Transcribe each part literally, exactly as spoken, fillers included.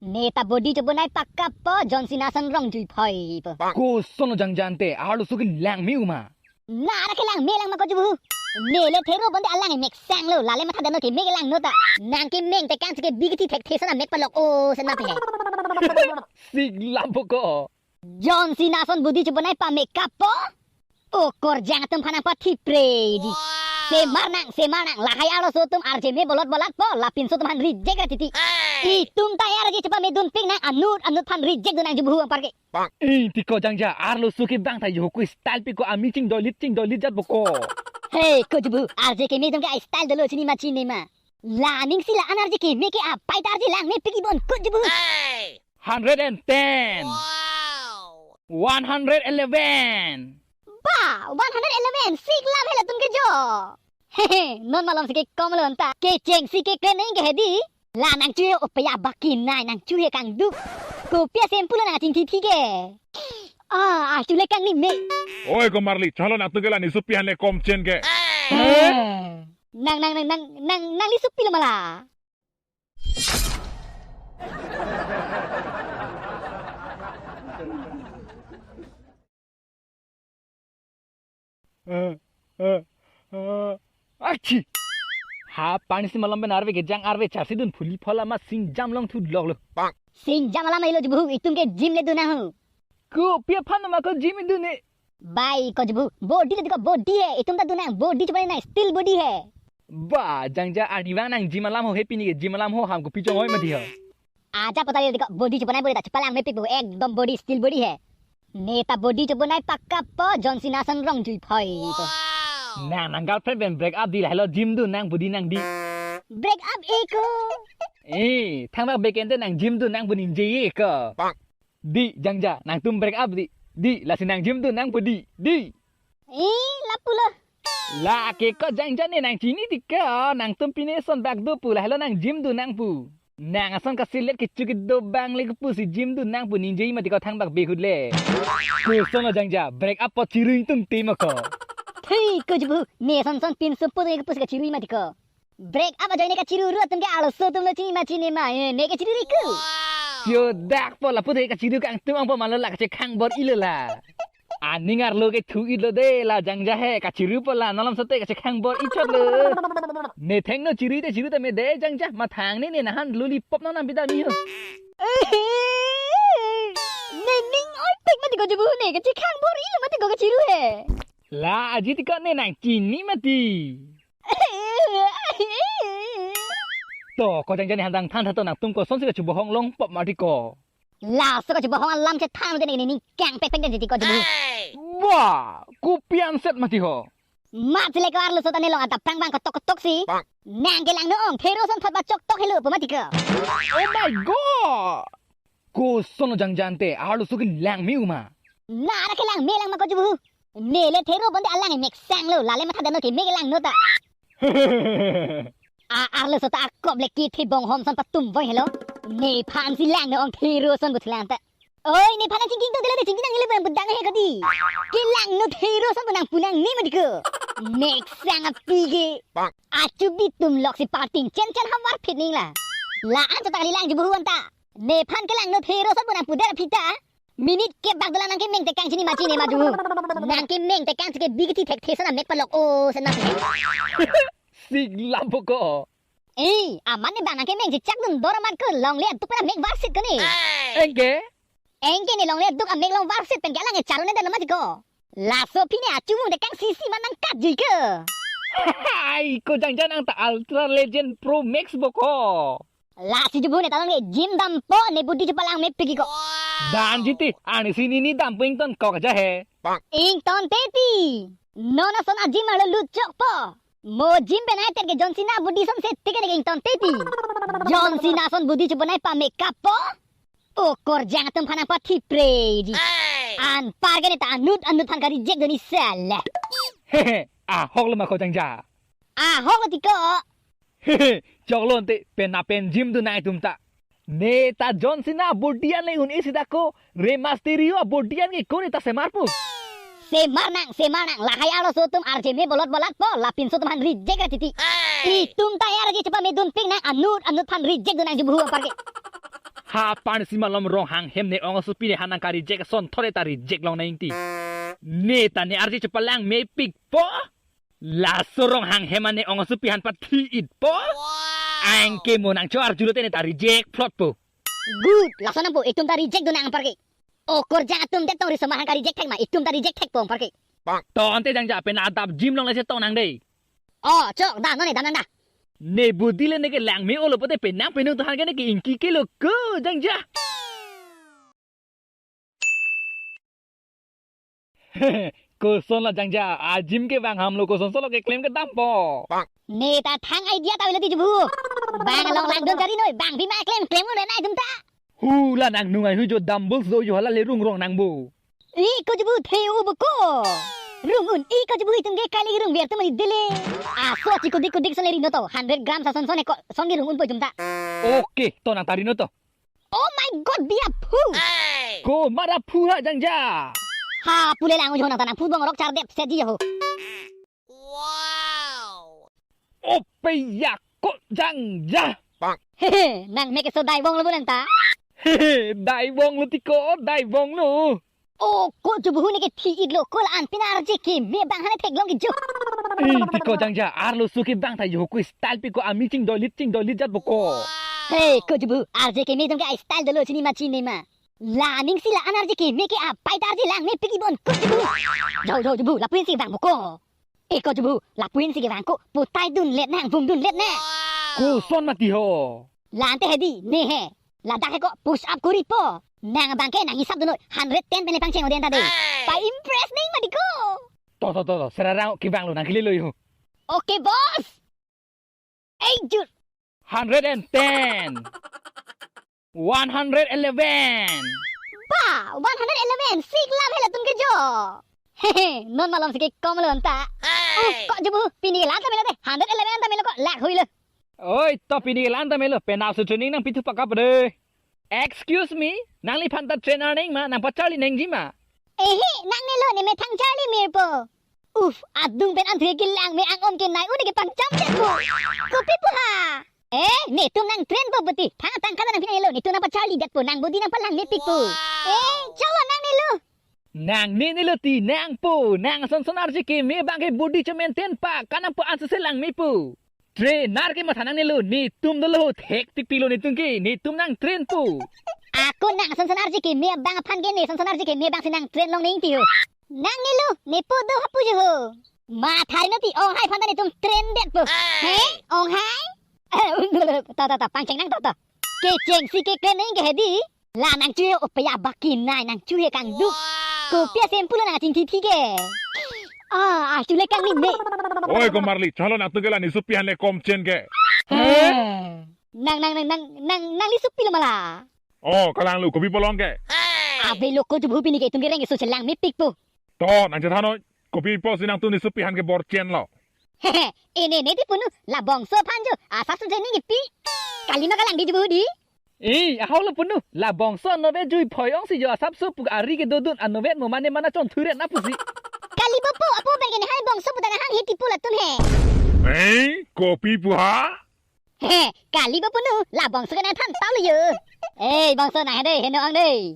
Ne ta body chobonai pakka po, John Cena ason rongjui phoi po. Koson lo Jangja ante, arloso ke langme uma. Nara ke langme lang ma ko jubu. Ne le thero bonde alang mek sang lo, lale matha dano ke mek langno ta. Nang ke meng tekang chike bigiti thek thesan amek palok o sen ma pe. Sigla po ko. John Cena ason body chobonai pa makeup po. O korjang atum aphan nangpathipre di. Semar nang, semar nang, lahai arloso atum R J me bolot bolot po, lapinso atum aphan reject ra titi. Itum ta R J chepamedunpik nang, anut anut aphan reject dun nang jubu apar ke. Ih, ti ko Jangja, arloso ke bang ta yo ko style pi ko, ami chingdolit chingdolit jat po ko. Hey, ko jubu, R J keme atum ke a-style dolo chini ma chini ma. La aning si la an R J keme ke apai ta R J langmepik ibon ko jubu. Hundred and ten. Wow. One hundred eleven. Ba, one hundred eleven, sigla helo atum ke jo. Hehe, non malom si kekom lo anta. Kecheng si kekle neng ke hedi. La nang chuhe opeya baki nai nang chuhe kangduk. Kopi a-shampoo lo nang chingthi thi ke. Ah, ah, chule kangni me. Oi, ko Marli, chalo nangtum ke la ne sopi aphan le kom chen ke. He? Nang, nang, nang, nang, nang, nangli sopi lo ma la. Eh, eh, eh. Achi! Ha, pani si malom pen arve kejang arve charsi dun phuli phola ma singjam longthu lok lo. Singjam alam helo jubu, itum ke gym le dun nang ho. Kopi aphan ma ko gym dun ne? Bai ko jubu, body le ko body he, itum ta dun nang body chobonai nang, still body he. Ba, Jangja arnivang nang gym alam ho, he pini ke gym alam ho, ham kopi chonghoi mati ho. Aja pota le ko body chobonai body ta chepalangmepik po, ekdom body still body he. Ne ta body chobonai pakka po, John Cena ason rongjui phoi po. Nang nang girlfriend pen break up di, lahelo gym dun nang body nang di. Break up e ko. Eh, thangbak beken te nang gym dun nang body nje e ko. Di, Jangja, nangtum break up di. Di, lasi nang gym dun nang body. Di. Eh, lapu lo. La ke ko Jangja ne nang chini ti ko, nangtum pine son bak do pu, lahelo nang gym dun nang pu. Nang ason kasilet kechu kedo bang le kepu si gym dun nang pu ningje mati ko thangbak behut le. Koson lo Jangja, break up po chirui tung te ma ko. Thei ko jubu, ne son son pinso po kepu si kachirui mati ko. Break up ajoine kachiruru atum ke arloso atum lo chini ma chini ma, eh, ne kachiruri ku. Pio dak po lapu de kachiru kangtung ang po ma lo la kachekhang bor-i lo la. Aning arlo kethu-i lo de la Jangja he, kachiru po la, non malom sote kachekhang bor-i chot lo. Ne thengno chirui te chiru tame de Jangja, mathang ne ne nahan lollipop non nang bida mi ho. Ne ning oipik mati ko jubu ne, kachekhang bor-i lo mati ko kachiru he. La aji ti ko ne nang chini mati. To, ko Jangja ne handang than tha to nangtum koson si kachubohong longpop mati ko. Laso kachubohong alam chethan te ne ning kangpekpek den titi ko jubu. Wah, kopi anset mati ho. Mat le ko arloso ta ne long anta prang bang kotok kotok si. Nang ke langno ong, thero ason thot ba choktok helo po mati ko. Oh my God! Koson lo Jangja ante, arloso ke langme uma. Nara ke langme lang ma ko jubu. Ne le thero bonde alang mek sang lo, lale matha dano ke mek langno ta. A arloso ta akop le kithi bonghom son patum voi helo. Nephan si langno ong thero ason but lang ta. Oi, nephan chingking to delo de chingking nang ile bang budang he kadi. Ke langno thero ason bu nang pu nangne mati ko. Mek sang api ke. Achu bitum lok si parting chen chen hamwar phit ning la. La an to ta kali lang jubu anta. Nephan ke langno thero ason bu nang pu der aphi ta. Minute kep bak dolang nang ke meng tekang chini ma chini ma jubu. Nang ke meng tekang chike bigiti thek thesan amek palok o sen ma pe. Sigla po ko. Eh, amat ne bang nang ke meng chichak dun dor amat ke longle atuk pen amek varsit ko ne. Anke? Anke ne longle atuk amek long varsit pen ke alang e charo ne dan lo mati ko. Laso pine achu mung tekang sisi man nang kat jui ke. Hai, ko Jangja nang ta Ultra Legend Pro Max po ko. Lasi jubu ne ta long ne gym dampo ne body chepalangmepik ko. Dan jiti, ani si nini dampo ington kok aja he. Ington teti. Non ason a-gym arlo lut chokpo. Mo gym pen ai tet ke John Cena body ason se tike ne ington teti. John Cena ason body chobonai pa makeup po. O korjang atum aphan nangpathipre di. Anpar ke ne ta anut anut aphan ka-reject doni sala. Hehe, ahok lo ma ko Jangja. Ahok lo ti ko. Hehe, choklo ante pen na pen gym dun nang itum ta. Ne ta John Cena body an le un-e sita ko, Rey Mysterio body an ke ko ne ta semar pu. Semar nang, semar nang, lahai arloso atum R J me bolot bolot po, lapinso atum aphan reject ra titi. Itum ta R J chepamedunpik nang anut anut aphan reject dun nang jubu apar ke. Ha, pansi malom Ronghang hem ne ong asopi ne ha nangkareject asonthot ta reject longnang ti. Ne ta ne arje chepalang mepikpo. Laso Ronghang hem ne ong asopi aphan pathi-itpo. Anke mo nangcho-arjulo te ne ta reject phlotpo. Good, laso nangpo, itum ta reject dun nang anparke. O korjang atum det tong, riso amahang kareject thek ma, itum ta reject thekpo anparke. To ante jangja, pen adap gym longle chetong nang dei. O, chok, da, non ne dam nang da. Ne body le ne kelang me-olo pote penang penung tuhan ke ne ke-ingki ke lo ko jangja. Koson la jangja, a-gym kevang ham lo, kosonsi lo keklem kedampo. Ne ta thang idea ta avelo ti Jubhu. Bang along langdun kari noi, bang pima klem, klem un re nai atum ta. Hu, la nang nung ai hui jo, dumbbells do jo, hala le rung rong nang bo. I ko Jubhu, the u bo ko. Rung un, i ko Jubhu, itum ke kali rung ver tum ani dele. Aso achi kodik kodik son le rino to, hundred grams ason son e ko, son ke rung unpo itum ta. Okay, to nang ta rino to. Oh my God, bi aphu. Ko mara phu ha jangja. Ha, pule lang ujo nang ta nang phu bong rok char dep se ji ho. Ope ya ko jangja. Hehe, nang me keso dai bong lo bo nang ta. Hehe, dai bong lo ti ko, dai bong lo. O ko Jubhu, ne ke thi-itlo, ko la-an pin arje keme abang hane theklong ke jo. Eh, ti ko jangja, arloso kevang ta jo, ko style pi ko, ami chingdoilit chingdoilit jat bo ko. Hey, ko Jubhu, arje keme atum ke a-style dolo, chini ma chini ma. La aning si la-an arje keme ke apai ta arje lang mepik ibon ko Jubhu. Jau jau Jubhu, lapu-in si vang bo ko. Eh ko Jubhu, lapu-in si kevang ko, putai dunlet nang, vung dunlet nang. Koson mati ho. La ante hedi, ne he. Ladak he ko push up koripo. Nang abang ke nang hisap dun noi, hundred ten pen le pangcheng o den ta dei. Pa-impress nang mati ko. To to to to, serarang kevang lo, nang kele lo yo. Okay boss. Ei jut. Hundred and ten. One hundred eleven. Ba, one hundred eleven, sik lam hela tum ke jo. Hehe, non malom si kekom lo anta. Hey. Uf, ko Jubhu, pini la anta melo te, hundred eleven anta melo ko, lak hui lo. Oi, to pini la anta melo, penap su training nangpithu pakap de. Excuse me, nangliphan ta trainer nang ma, nangpacharli nangji ma? Ehe, nangnelo, ne methang charli mirpo. Uf, adung pen anthu kelang me ang-om ke nai un ke pangcham det po. Kopi pu ha? Eh, netum nang train po puti. Thang tang kata nang pinai lo, netum nangpacharli det po, nang body nangpalang mepik po. Eh, chalo nangnelo. Nangne nelo ti nangpo, nang ason son arje keme abang ke body cho-maintain pa, kanang po anse se lang me po. Trainer ke matha nangnelo, netum dolo, thektik pilo netum ke, netum nang train po. Ako nang ason son arje keme abang aphan ke ne ason son arje keme abang si nang train longnang ti ho. Nangnelo, nepo do hapu jo ho. Matha ri nang ti, onghai aphan ta netum train det po. He? Onghai? Ta ta ta, pangcheng nang ta ta. Kecheng si keklem nang ke hedi. La nang chuhe opeya baki nai nang chuhe kangduk. Kopi a-shampoo lo nang chingthi thi ke. Ah, ah, chule kangni me. Oi, ko Marli, chalo nangtum ke la nesopi aphan le kom chen ke. He. Nang, nang, nang, nang, nang, nangli sopi lo ma la. Oh, kalang lo, kopi pu along ke. Ave lo ko Jubhu, pini ke itum kereng ke so chelang mepik po. To, nang chethan noi, kopi pusi nangtum nesopi aphan ke bor chen lo. Hehe, ene ne ti punu, la bongso aphan jo, asap su training kipi. Kalima kalang di Jubhu di. Eh, ahok lo punu, la bongso anove jui phoi ong si jo asap su pu ari kedodun anove mo mane mana chon thuren apusi. Kali bo po, apo pen ke ne hai bongso pu ta nahang hiti pu latum he. Eh, kopi pu ha? He, kali bo punu, la bongso ke nangthan tau lo yo. Eh, bongso nang he dei, heno ang dei.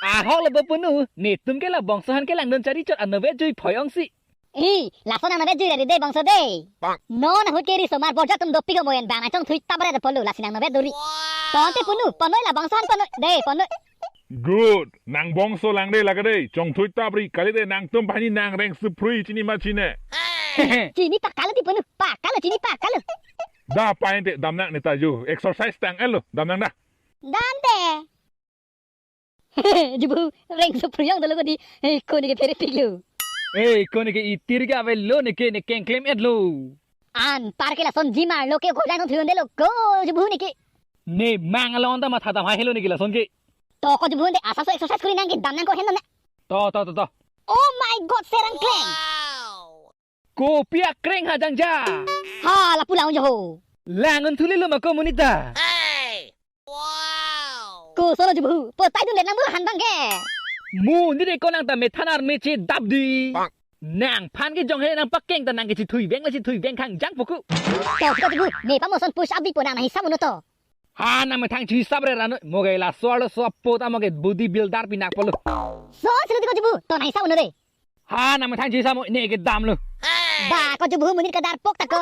Ahok lo bo punu, netum ke la bongso aphan kelang dun chari chot anove jui phoi ong si. Hi, lason anove jui rari dei bongso dei. Non ahut ke ri somar borja tum dopik ho moyen bang nangchong thui tabre de polo, lasi nang nove dori. Tonte punu, ponoi la bongso aphan ponoi, dei ponoi. Good, nang bongso lang dei lake dei, chong thui tabri, kali dei nangtum banghini nang reng suphrui chini ma chine. Chini pakalo ti punu, pakalo chini pakalo. Da painte damnang neta ju, exercise tang elo, damnang da. Dante. Jubhu, reng suphrui ong dolo ko di. Eh, ko ne ke phere piklo. Eh, ko ne ke itir ke ave lo ne ke ne kengklem et lo. Anpar ke lason jimar lo ke ko jang thuyun de lo ko Jubhu ne ke. Ne mang along ta matha dam hai helo ne ke lason ke. To ko Jubhu de asap su exercise kuri nang ke damnang ko hen damnang. To, to, to, to. Oh my God, serang kleng. Kopi akreng ha jangja. Ha, lapu lang jo ho. Lang un thuli lo ma ko monit ta. Koson lo Jubhu, potai dundet nang bula han bang ke. Monit e ko nang ta methan arme che dap di. Nangphan ke jong he nang pakeng ta nang ke chithui veng la chithui veng khangjang puku. To, to Jubhu, ne pamoson push up di po nang nang hisap uno to. Ha, nang methang chisap re ranu. Mo ke laso arloso apo ta mo ke body builder pinak polo. So, silo ti ko jubu. To nang hisap un-e de. Ha, nang methang chisap mo, ne ke damlo. Ba, ko jubu monit kadarpok ta ko.